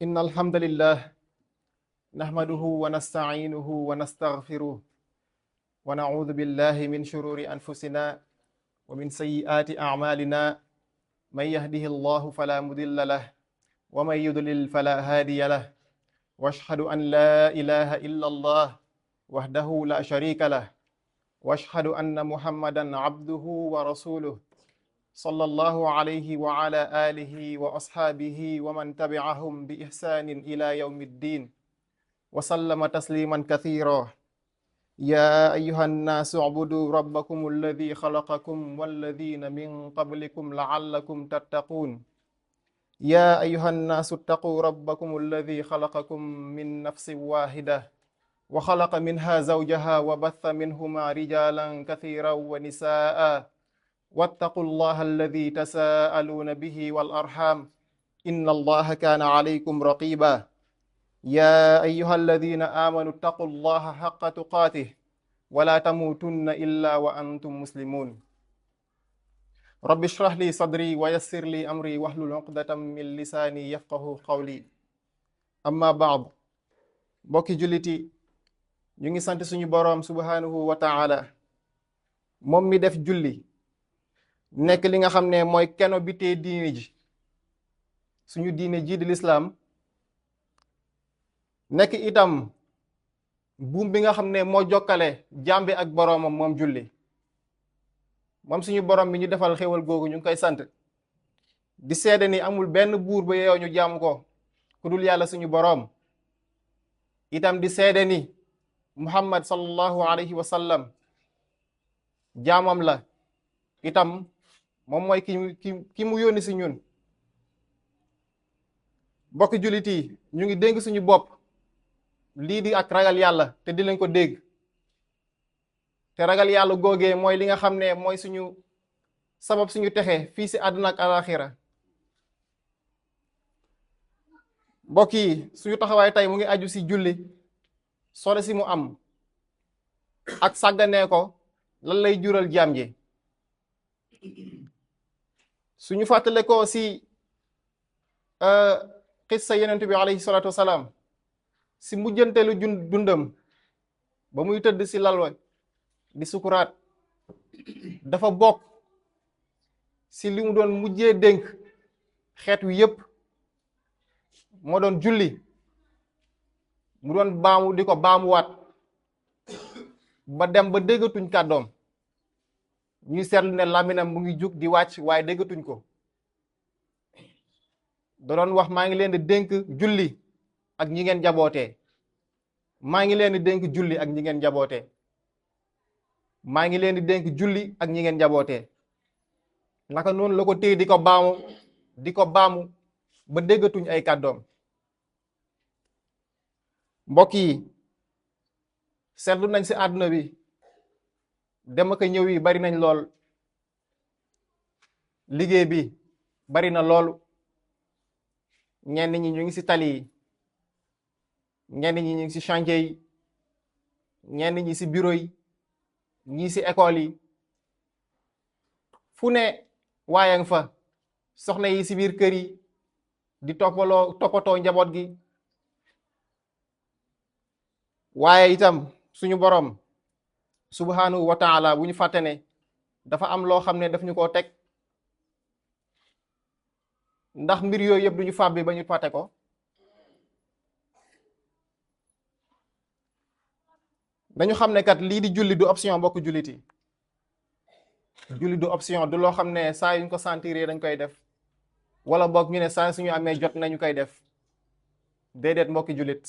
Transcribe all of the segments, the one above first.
إن الحمد لله نحمده ونستعينه ونستغفره ونعوذ بالله من شرور أنفسنا ومن سيئات أعمالنا من يهده الله فلا مضل له ومن يضلل فلا هادي له واشهد أن لا إله إلا الله وحده لا شريك له واشهد أن محمدا عبده ورسوله صلى الله عليه وعلى آله وأصحابه ومن تبعهم بإحسان إلى يوم الدين وسلم تسليما كثيرا يا أيها الناس اعبدوا ربكم الذي خلقكم والذين من قبلكم لعلكم تتقون يا أيها الناس اتقوا ربكم الذي خلقكم من نفس واحدة وخلق منها زوجها وبث منهما رجالا كثيرا ونساء واتقوا الله الذي تساءلون به والأرحام إن الله كان عليكم رقيبا يا أيها الذين آمنوا اتقوا الله حق تقاته ولا تموتن إلا وأنتم مسلمون رب اشرح لي صدري ويسر لي أمري واحلل عقدة من لساني يفقه قولي أما بعد mbokki jullit yi ñu ngi sant suñu boroom subhanahu wa taala moom mi def julli nekk li nga xam ne mooy keno bi tee diine ji suñu diine ji di lislaam nekk itam buum bi nga xam ne moo jokkale jaam bi ak boroomam moom julli moom suñu boroom bi ñu defal xéwal googu ñu ngi koy sant di seede ni amul benn buur ba yeew ñu jaamu ko ku dul yàlla suñu boroom itam di seede ni muhammad sallallahu alayhi wa sallam jaamam la itam moom mooy ki mu yónni si ñun bokki jullit yi ñu ngi dénk suñu bopp lii di ak ragal yàlla te di leen ko dégg te ragal yàlla googee mooy li nga xam ne mooy suñu sabab suñu texe fii si àdduna ak alaxira mbokk yi suñu taxawaay tey mu ngi aju si julli solo si mu am ak sàgganee ko lan lay jural jaam ji suñu fàttale ko si xissa yenent bi alayhi salaatu wasalaam si mujjantelu dundam ba muy tëdd si lalwa di sukuraat dafa bokk si li mu doon mujjee dénk xeet wi yépp moo doon julli mu doon baamu di ko baamuwaat ba dem ba déggatuñ kàddoom ñuy seetlu ne làmminam mu ngi jug di wàcc waaye déggatuñ ko da doon wax maa ngi leen di dénk julli ak ñi ngeen jabootee maa ngi leen di dénk julli ak ñi ngeen jabootee maa ngi leen di dénk julli ak ñi ngeen jabootee naka noonu la ko téye di ko baamu ba déggatuñ ay kàddoom mbokk yi seetlu nañ si àdduna bi dem ak ñëw yi bari nañ lool liggéey bi bari na loolu ñenn ñi ñu ngi si tali yi ñenn ñi ñu ngi si chantier yi ñenn ñi si bureau yi ñii si école yi fu ne waaye nga fa soxna yi si biir kër yi di toppatoo njaboot gi waaye itam suñu boroom subhanahu wa taala bu ñu fàtte ne dafa am loo xam ne daf ñu koo teg ndax mbir yooyu yëpp duñu fàbbi ba ñu fàtte ko dañu xam ne kat lii di julli du option bokk julliti julli du option du loo xam ne saa yuñ ko sentiré dañ koy def wala boog ñu ne saa suñu amee jot nañu koy def déedéet mbokki jullit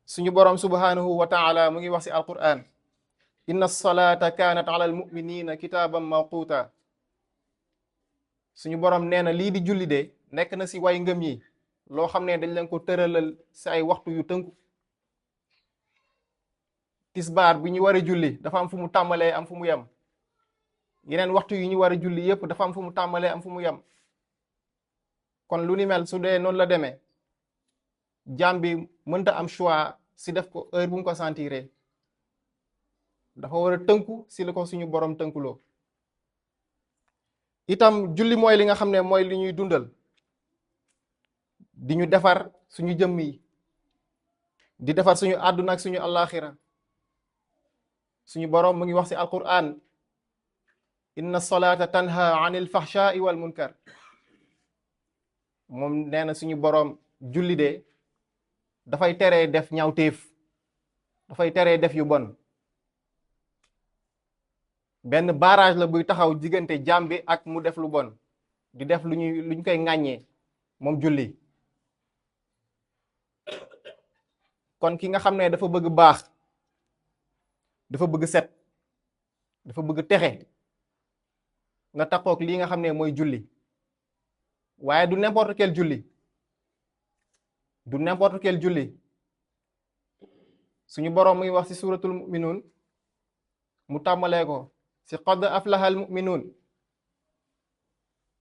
suñu boroom subhanahu wa taala mu ngi wax ci alquran inna salata kanat ala almuminina kitaaban mawquta suñu boroom nee na lii di julli de nekk na ci way ngëm yi loo xam ne dañ leen ko tëralal ci ay waxtu yu tënku tisbaar bi ñu war a julli dafa am fu mu tàmbalee am fu mu yem yeneen waxtu yu ñu war a julli yépp dafa am fu mu tàmbalee am fu mu yem kon lu ni mel su dee noonu la demee jaam bi mënta am choix si def ko heure bu mu ko sentiré dafa war a tënku si la ko suñu boroom tënkuloo itam julli mooy li nga xam ne mooy li ñuy dundal di ñu defar suñu jëmm yi, di defar suñu àdduna ak suñu àllaaxira. suñu boroom mu ngi wax ci alquran, inna solata tanha anil fahshaai wal munkar. moom nee na suñu boroom julli de dafay teree def ñaawteef, dafay teree def yu bon. benn barrage la buy taxaw diggante jaam bi ak mu def lu bon, di def luñ koy ŋàññee moom julli. kon ki nga xam ne dafa bëgg baax, dafa bëgg set, dafa bëgg texe, nga takkook lii nga xam ne mooy julli. waaye du n'importe quel julli, du n'importe quel julli. suñu boroom muy wax ci suratul mu'minun, mu tàmbalee ko ci qad aflahal mu'minun.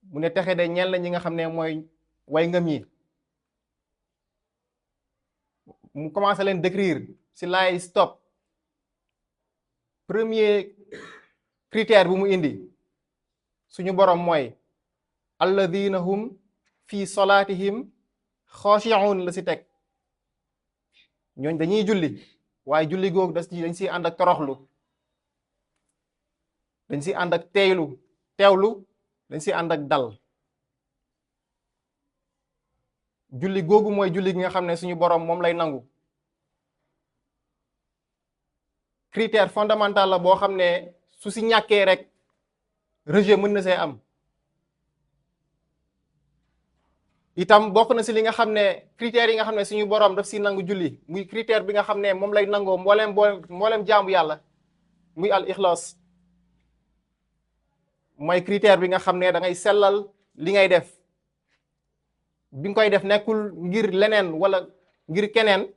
mu ne texe de ñeel na ñi nga xam ne mooy way ngëm yi. mu commencé leen décrire ci laay stop. premier critère bu mu indi suñu boroom mooy alladina hum fi solatihim xaashi'un la ci teg. ñooñ dañuy julli, waaye julli googu dañ ci ànd ak toroxlu, dañ ci ànd ak teewlu, dañ ci ànd ak dal. julli googu mooy julli gi nga xam ne suñu boroom moom lay nangu. critère fondamental la boo xam ne su ci ñàkkee rek rejet mën na see am. itam bokk na ci li nga xam ne critères yi nga xam ne suñu boroom daf ci nangu julli, muy critère bi nga xam ne moom lay nangoo mbooleem jaamu yàlla, muy al ixlaas. mooy critère bi nga xam ne da ngay sellal li ngay def. bi nga koy def nekkul ngir leneen wala ngir keneen,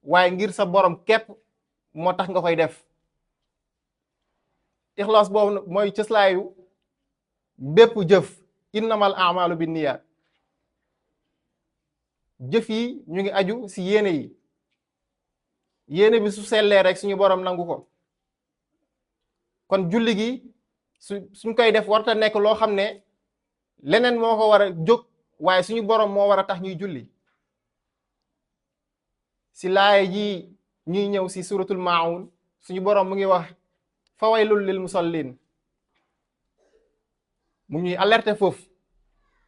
waaye ngir sa boroom képp moo tax nga koy def. ixlaas boobu mooy cëslaayu bépp jëf. innamal a'malu binniyaat. jëf yi ñu ngi aju ci yéene yi. yéene bi su sellee rek suñu boroom nangu ko. kon julli gi suñ koy def warta nekk loo xam ne leneen moo ko war a jóg, waaye suñu boroom moo war a tax ñuy julli. ci laaya ji ñuy ñëw ci suratul maa'un, suñu boroom mu ngi wax fawaylul lil musallin. mu ñuy alerter foofu,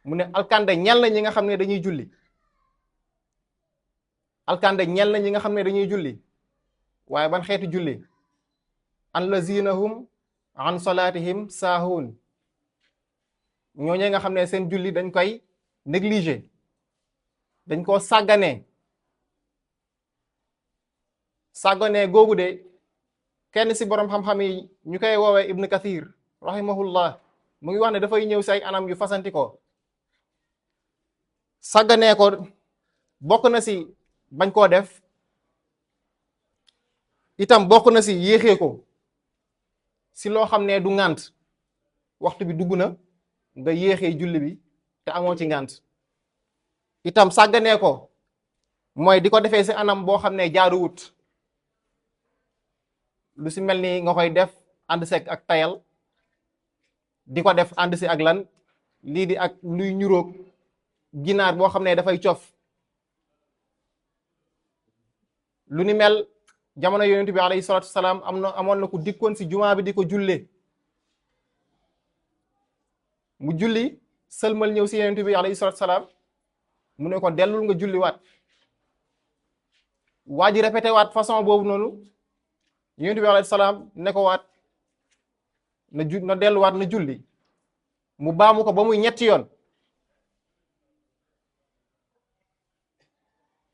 mu ne alkande ñel na ñi nga xam ne dañuy julli. alkande ñel na ñi nga xam ne dañuy julli. waaye ban xeetu julli? allazina hum an salatihim saahun. ñooñee nga xam ne seen julli dañ koy négliger, dañ koo sàgganee googu de kenn ci boroom xam-xam yi ñu koy woowee Ibn Kathir rahimahullah mu ngi wax ne dafay ñëw ci ay anam yu fasanti ko. sàgganee ko bokk na ci bañ koo def, itam bokk na ci yéexee ko ci loo xam ne du ngànt. waxtu bi dugg na nga yéexee julli bi te amoo ci ngànt. itam sàgganee ko mooy di ko defee ci anam boo xam ne jaaruwut. lu ci mel ni nga koy def ànd si ak tayal, di ko def ànd si ak lan lii di ak luy ñuróog ginaar boo xam ne dafay cof. lu ni mel jamono yonent bi alayhi salaatu wasalaam amoon na ku dikkoon ci jumaa bi di ko julle. mu julli sëlmal ñëw ci yonent bi alayhi salaatu wasalaam, mu ne ko dellul nga julli waat. waa ji répété waat façon boobu noonu. yonent bi alayhi salaam ne ko waat na delluwaat na julli. mu baamu ko ba muy ñetti yoon.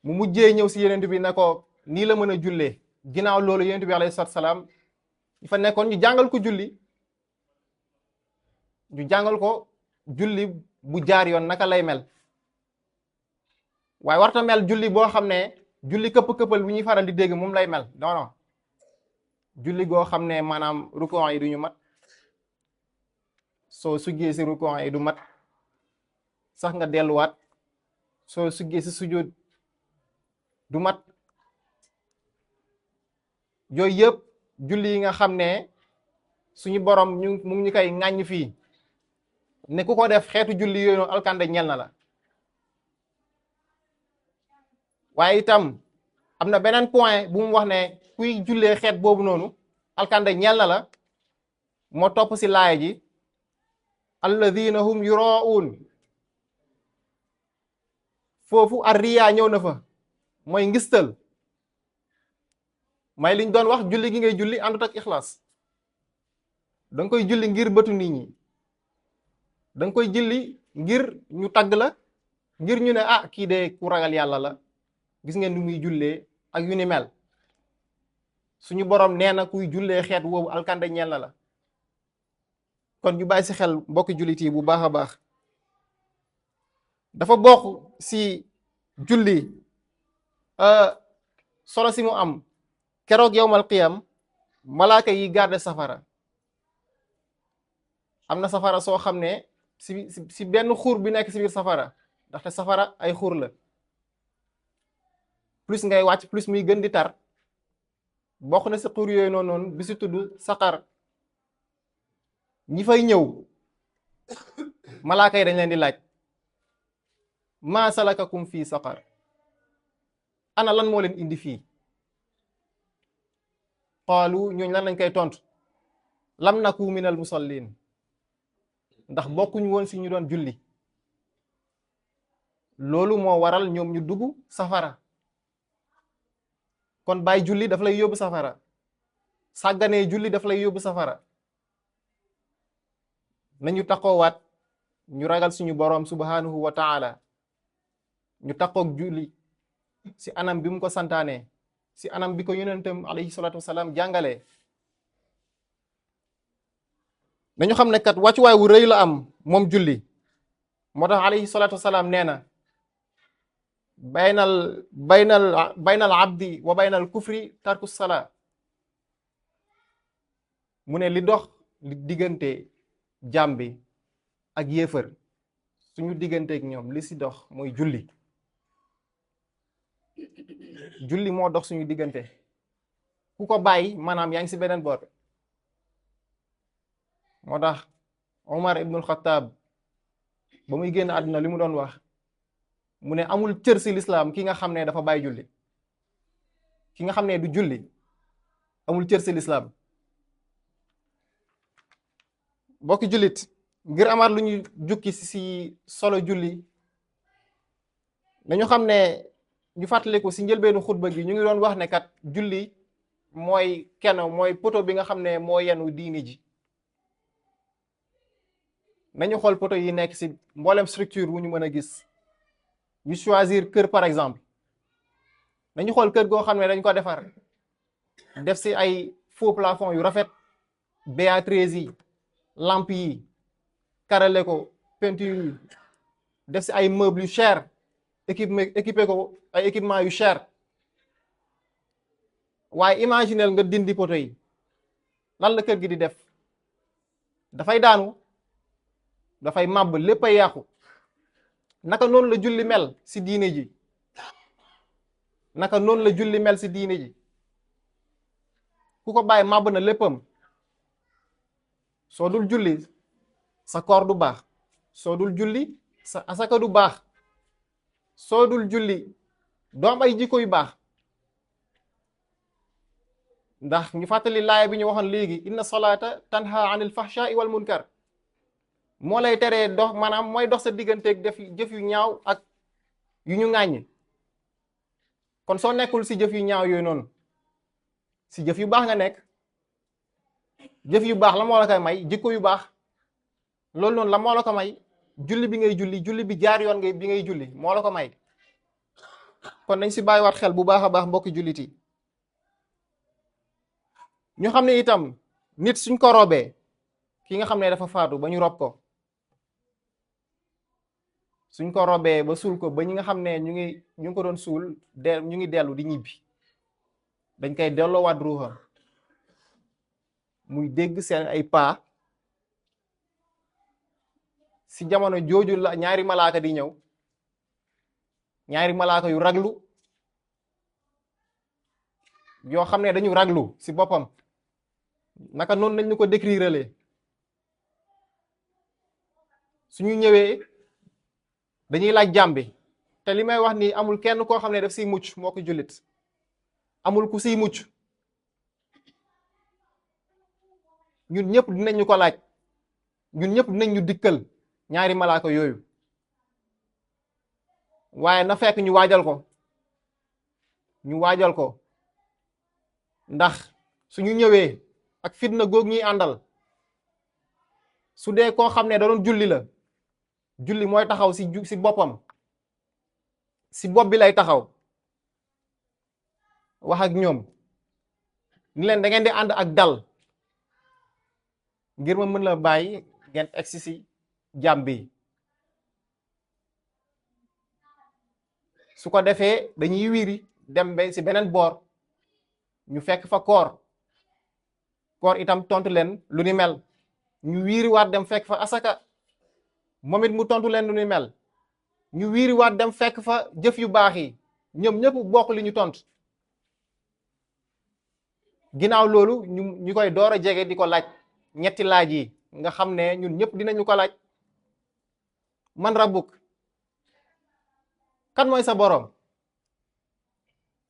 mu mujjee ñëw ci yonent bi ne ko nii la mën a jullee. ginnaaw loolu yonent bi alayhi salaam fa nekkoon ñu jàngal ko julli. ñu jàngal ko julli bu jaar yoon naka lay mel. waaye warta mel julli boo xam ne julli këpp-këppal bu ñuy faral di dégg moom lay mel. non non julli goo xam ne maanaam rukon yi duñu mat, soo suggee ci rukon yi du mat sax nga delluwaat, soo suggee ci sujjóot du mat. yooyu yëpp julli yi nga xam ne suñu borom mu ngi ñu koy ŋàññ fii ne ku ko def xeetu julli yooyu noonu alkande ñel na la. waaye itam am na beneen point bu mu wax ne kuy jullee xeet boobu noonu alkande ñeel na la moo topp si laaya ji alladina hum yuraun foofu ar riyaa ñëw na fa mooy ngistal may liñ doon wax julli gi ngay julli àndut ak ixlaas danga koy julli ngir bëtu nit ñi danga koy julli ngir ñu tagg la ngir ñu ne ah kii de ku ragal yàlla la gis ngeen ni muy jullee ak yu ni mel suñu borom nee na kuy jullee xeet woowu alkande ñeel na la kon ñu bàyyi si xel mbokki jullit yi bu baax a baax dafa bokk si julli solo si mu am keroog yowmal qiyam malaaka yi garde safara am na safara soo xam ne si benn xur bi nekk si biir safara ndaxte safara ay xur la plus ngay wàcc plus muy gën di tar bokk na si xur yooyu noonu bi si tudd saqar ñi fay ñëw malaaka yi dañ leen di laaj maa salakakum fii saqar ana lan moo leen indi fii qaalu ñooñu lan lañ koy tontu lam naku minal musallin ndax bokkuñu woon si ñu doon julli loolu moo waral ñoom ñu dugg safara kon bàyyi julli daf lay yóbbu safara sàgganee julli daf lay yóbbu safara nañu taxawaat ñu ragal suñu boroom subhanahu wa taala ñu taxoog julli si anam bi mu ko santaane si anam bi ko yonentam alayhi salatu wasalaam jàngalee nañu xam ne kat wàccuwaay wu rëy la am moom julli moo tax alayhi salatu wasalaam nee na baynal abdi wa baynal kufri tarku salaa mu ne li dox li diggante jaam bi ak yéefër suñu digganteeg ñoom li si dox mooy julli julli moo dox suñu diggante ku ko bàyyi maanaam yaa ngi si beneen boor moo tax Omar ibnul Xattaab ba muy génn àdduna li mu doon wax mu ne amul cër si lislaam ki nga xam ne dafa bàyyi julli ki nga xam ne du julli amul cër si lislaam bokki jullit ngir amaat lu ñu jukki si solo julli nañu xam ne ñu fàttaliku si njëlbeenu xutba gi ñu ngi doon wax ne kat julli mooy kenn mooy poto bi nga xam ne moo yenu diini ji nañu xool poto yi nekk si mboolem structure wu ñu mën a gis ñu choisir kër par exemple nañu xool kër goo xam ne dañ ko defar def si ay faux plafond yu rafet BA13 yi lampe yi karale ko peinture yi def si ay meubles yu cher équipé ko ay équipement yu cher waaye imaginel nga dindi poto yi lan la kër gi di def dafay daanu dafay màbb lépp ay yàqu naka noonu la julli mel si diine ji naka noonu la julli mel si diine ji ku ko bàyyi màbb na léppam soo dul julli sa koor du baax soo dul julli sa asaka du baax soo dul julli doo am ay jikko yu baax ndax ñu fàttali laaya bi ñu waxoon léegi inna salaata tanha anil fahsha'i wal munkar moo lay teree dox maanaam mooy dox sa digganteeg def jëf yu ñaaw ak yu ñu ŋàññi kon soo nekkul si jëf yu ñaaw yooyu noonu si jëf yu baax nga nekk jëf yu baax la moo la koy may jikko yu baax loolu noonu la moo la ko may julli bi ngay julli bi jaar yoon bi ngay julli moo la ko may kon nañ si bàyyiwaat xel bu baax a baax mbokki jullit yi ñu xam ne itam nit suñ ko robee ki nga xam ne dafa faatu ba ñu rob ko suñ ko robee ba suul ko ba ñi nga xam ne ñu ngi ko doon suul ñu ngi dellu di ñibbi dañ koy delloowaat ruuxam muy dégg seen ay paa si jamono jooju la ñaari malaaka di ñëw ñaari malaaka yu raglu yoo xam ne dañu raglu si boppam naka noonu lañ ñu ko décrire suñu ñëwee dañuy laaj jaam bi te li may wax ni amul kenn koo xam ne daf siy mucc moo ko jullit amul ku siy mucc ñun ñëpp dinañ ñu ko laaj ñun ñëpp dinañ ñu dikkal ñaari malaaka yooyu waaye na fekk ñu waajal ko ndax suñu ñëwee ak fitna góog ñuy àndal su dee koo xam ne da doon julli la julli mooy taxaw si boppam si bopp bi lay taxaw wax ak ñoom ni leen da ngeen di ànd ak dal ngir ma mën la bàyyi ngeen egsi si jàmm bi su ko defee dañuy wiiri dem ba si beneen boor ñu fekk fa koor itam tontu leen lu ni mel ñu wiiri waat dem fekk fa asaka moom it mu tontu leen lu ni mel ñu wiiri waat dem fekk fa jëf yu baax yi ñoom ñëpp bokk li ñu tontu ginnaaw loolu ñu koy door a jege di ko laaj ñetti laaj yi nga xam ne ñun ñëpp dinañu ko laaj man rabbuk kan mooy sa boroom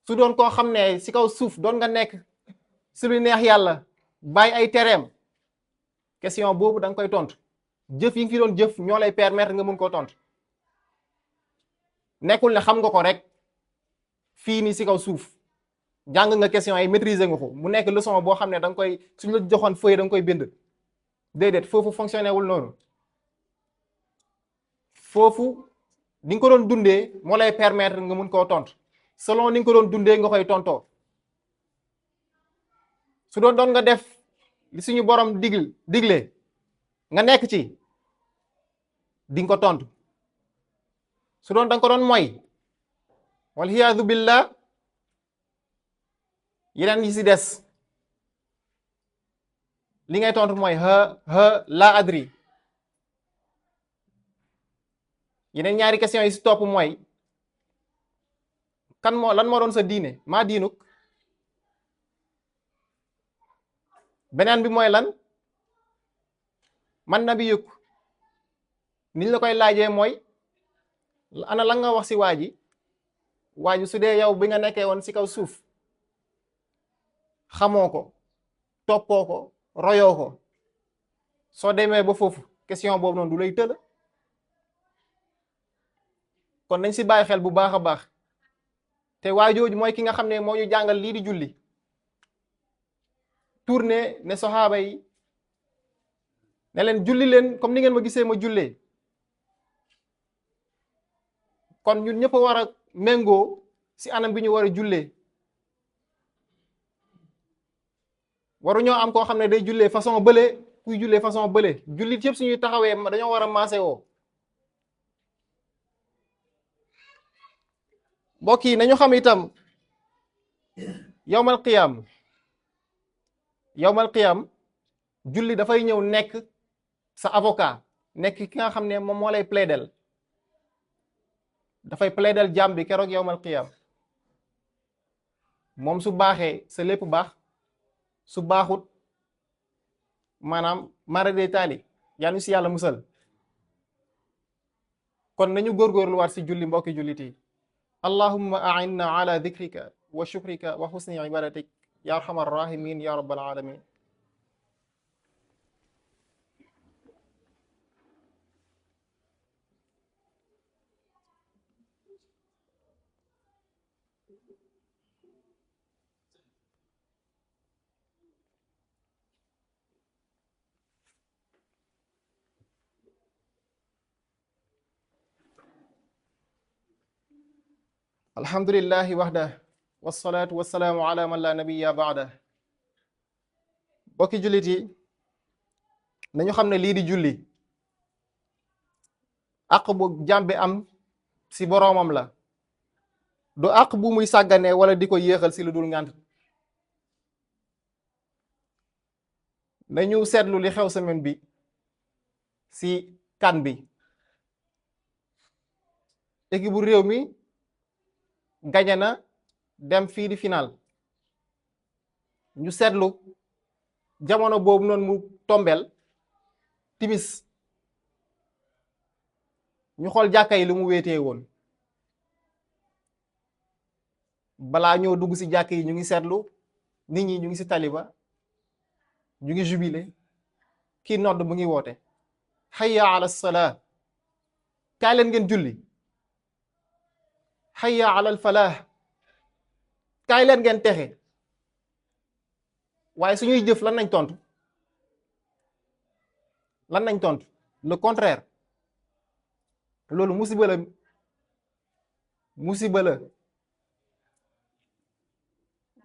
su doon koo xam ne si kaw suuf doon nga nekk si lu neex yàlla bàyyi ay tereem question boobu da nga koy tontu jëf yi nga fi doon jëf ñoo lay permettre nga mun koo tontu nekkul ne xam nga ko rek fii nii si kaw suuf jàng nga question yi maîtriser nga ko mu nekk leçon boo xam ne da nga koy suñ la joxoon feuille da nga koy bind déedéet foofu fonctionné wul noonu foofu ni nga ko doon dundee moo lay permettre nga mun koo tontu selon ni nga ko doon dundee nga koy tontoo su doon nga def li suñu borom digle nga nekk ci di nga ko tontu su doon da nga ko doon mooy wal hiyaadu billah yeneen yi si des li ngay tontu mooy la adri yeneen ñaari question yi si topp mooy lan moo doon sa diine maa diinuk beneen bi mooy lan man nabiyuk niñ la koy laajee mooy ana lan nga wax si waa ji su dee yow bi nga nekkee woon si kaw suuf xamoo ko toppoo ko royoo ko soo demee ba foofu question boobu noonu du lay tëla kon nañ si bàyyi xel bu baax a baax te waa jooju mooy ki nga xam ne moo ñu jàngal lii di julli tourné ne saxaaba yi ne leen julli leen comme ni ngeen ma gisee ma jullee kon ñun ñëpp a war a méngoo si anam bi ñu war a jullee waruñoo am koo xam ne day jullee façon bële kuy jullee façon bële jullit yëpp suñuy taxawee dañoo war a maase woo mbokk yi nañu xam itam yowmal qiyam julli dafay ñëw nekk sa avocat nekk ki nga xam ne moom moo lay plaidel dafay plaidel jàmm bi keroog yowmal qiyam moom su baaxee sa lépp baax su baaxut maanaam mara day taali yal ñu si yàlla musal kon nañu góorgóorlu waat si julli mbokki jullit yi allahumma a'inna ala dhikrika wa shukrika wa husni ibadatik ya arhamar rahimin ya rabbal alamin alhamdulillahi waxda wasalaatu wasalaamu ala man la nabiya baada bokki jullit yi nañu xam ne lii di julli àq bu jaam bi am si boroomam la du àq bu muy sàggane wala di ko yéexal si lu dul ngànt nañu seetlu li xew semaine bi si CAN bi équipe bu réew mi gañe na dem fii di final ñu seetlu jamono boobu noonu mu tombeel timis ñu xool jàkka yi lu mu wéetee woon balaa ñoo dugg si jàkk yi ñu ngi seetlu nit ñi ñu ngi si taliba ñu ngi jubilé kii nodd mu ngi woote hayya ala salaa kaay leen ngeen julli hayya ala al falaah kaay leen ngeen texe waaye suñuy jëf lan nañ tontu le contraire. loolu musiba la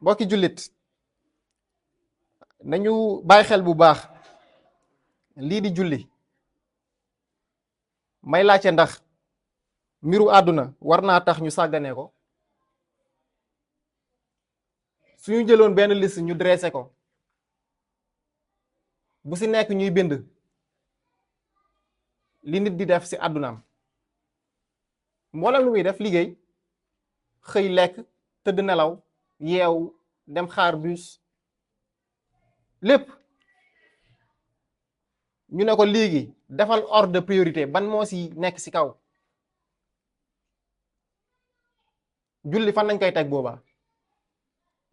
mbokki jullit nañu bàyyi xel bu baax lii di julli may laajte ndax mbiru àdduna war naa tax ñu sàgganee ko. suñu jëloon benn liste ñu dressé ko bu si nekk ñuy bind li nit di def si àddunaam mboolem lu muy def liggéey xëy lekk tëdd nelaw yeewu dem xaar bus lépp ñu ne ko léegi defal ordre de priorité ban moo si nekk si kaw julli fan nañ koy teg booba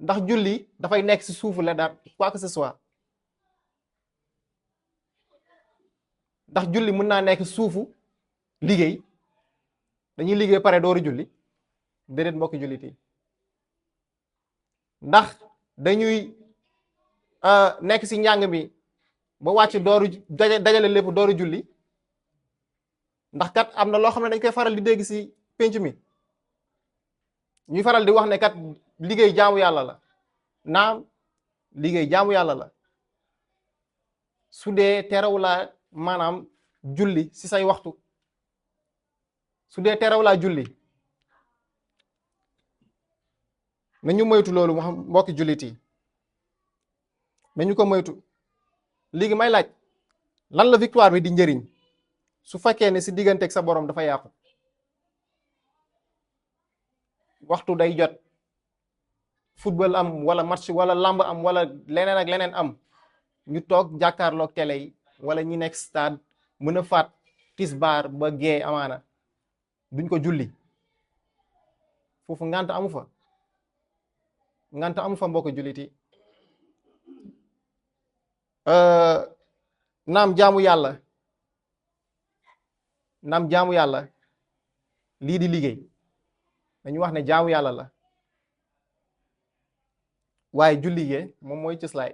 ndax julli dafay nekk si suufu la daal quoi que ce soit ndax julli mën naa nekk suufu liggéey dañuy liggéey pare dooru julli déedéet mbokki jullit yi ndax dañuy nekk si njàng mi ba wàcc dooru dajale lépp dooru julli ndax kat am na loo xam ne dañ koy faral di dégg si pénc mi ñuy faral di wax ne kat liggéey jaamu yàlla la naam liggéey jaamu yàlla la su dee terew laa maanaam julli si say waxtu su dee terew laa julli nañu moytu loolu mu xam mbokki jullit yi nañu ko moytu. léegi may laaj lan la victoire bi di njëriñ su fekkee ne si digganteeg sa borom dafa yàqu waxtu day jot football am wala match wala lamb am wala leneen ak leneen am ñu toog jàkkaarloog télé yi wala ñi nekk stade mën a faat tisbaar ba gee amaana duñ ko julli foofu ngant amu fa mbokk jullit yi naam jaamu yàlla lii di liggéey dañu wax ne jaamu yàlla la waaye julli gee moom mooy cëslaay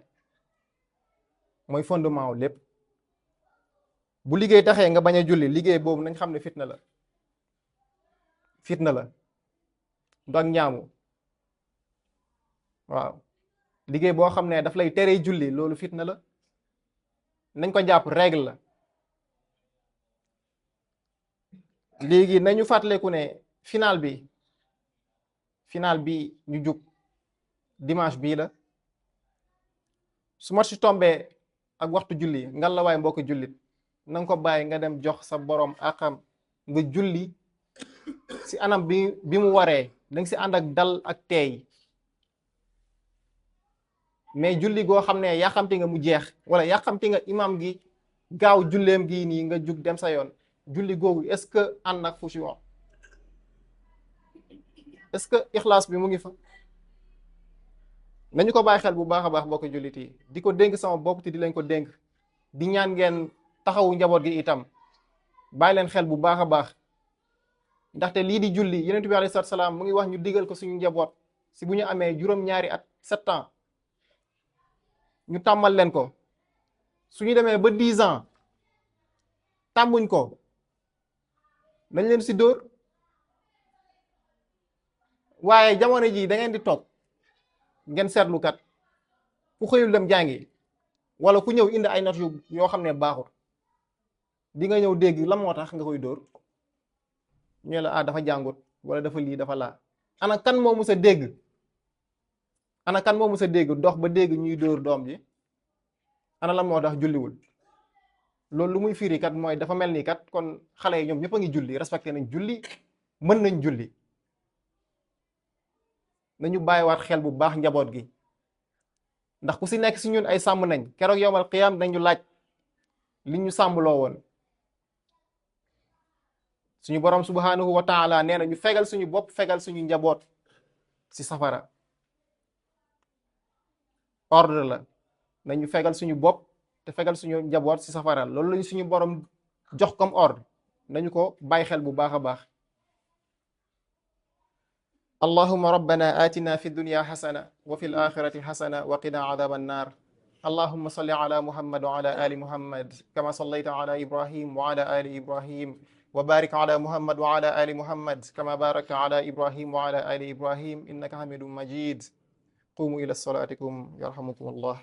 mooy fondement wu lépp bu liggéey taxee nga bañ a julli liggéey boobu nañ xam ne fitna la du ak ñaamu waaw liggéey boo xam ne daf lay teree julli loolu fitna la nañ ko jàpp règle la. léegi nañu fàttaleku ne final bi ñu jub dimanche bii la su match tombee ak waxtu julli ngal la waay mbokk jullit na nga ko bàyyi nga dem jox sa borom akam nga julli si anam bi mu waree da nga si ànd ak dal ak teey mais julli goo xam ne yàqamti nga mu jeex wala yàqamti nga imam gi gaaw julleem gi nii nga jug dem sa yoon julli googu est-ce que ànd ak xushuun est-ce que ixlaas bi mu ngi fa nañu ko bàyyi xel bu baax a baax mbokk jullit yi di ko dénk sama bopp te di leen ko dénk di ñaan ngeen taxawu njaboot gi itam bàyyi leen xel bu baax a baax ndaxte lii di julli yonent bi alayhi salaatu salaam mu ngi wax ñu digal ko suñu njaboot si bu ñu amee juróom-ñaari at 7 ans ñu tàmmal leen ko suñu demee ba 10 ans tàmmuñ ko nañ leen si dóor waaye jamono ji da ngeen di toog ngeen seetlu kat ku xëyul dem jàngi wala ku ñëw indi ay notes yoo xam ne baaxul di nga ñëw dégg lan moo tax nga koy dóor ñu la dafa jàngut wala dafa lii dafa laa ana kan moo mus a dégg dox ba dégg ñuy dóor doom ji ana lan moo tax julliwul loolu lu muy firi kat mooy dafa mel ni kat kon xale yi ñoom ñëpp a ngi julli respecté nañ julli mën nañ julli nañu bàyyiwaat xel bu baax njaboot gi ndax ku si nekk si ñun ay sàmm nañ keroog yowmal qiyaam dañu laaj li ñu sàmmloo woon suñu borom subhanahu wa taala nee na ñu fegal suñu bopp fegal suñu njaboot ci safara. ordre la nañu fegal suñu bopp te fegal suñu njaboot ci safara. loolu lañu suñu borom jox comme ordre, nañu ko bàyyi xel bu baax a baax. allahuma rabbana atina fi dunya xasana wa fi alaxirati xasana wa qina adaba annar. allahuma salli ala muhammad wa ala ali muhammad kama sallayta ala ibrahim wa ala ali ibrahim wa barik ala muhammad wa ala ali muhammad kama barakta ala ibrahim wa ala ali ibrahim innaka hamidun majid. qumu ila salatikum yarhamukum allah.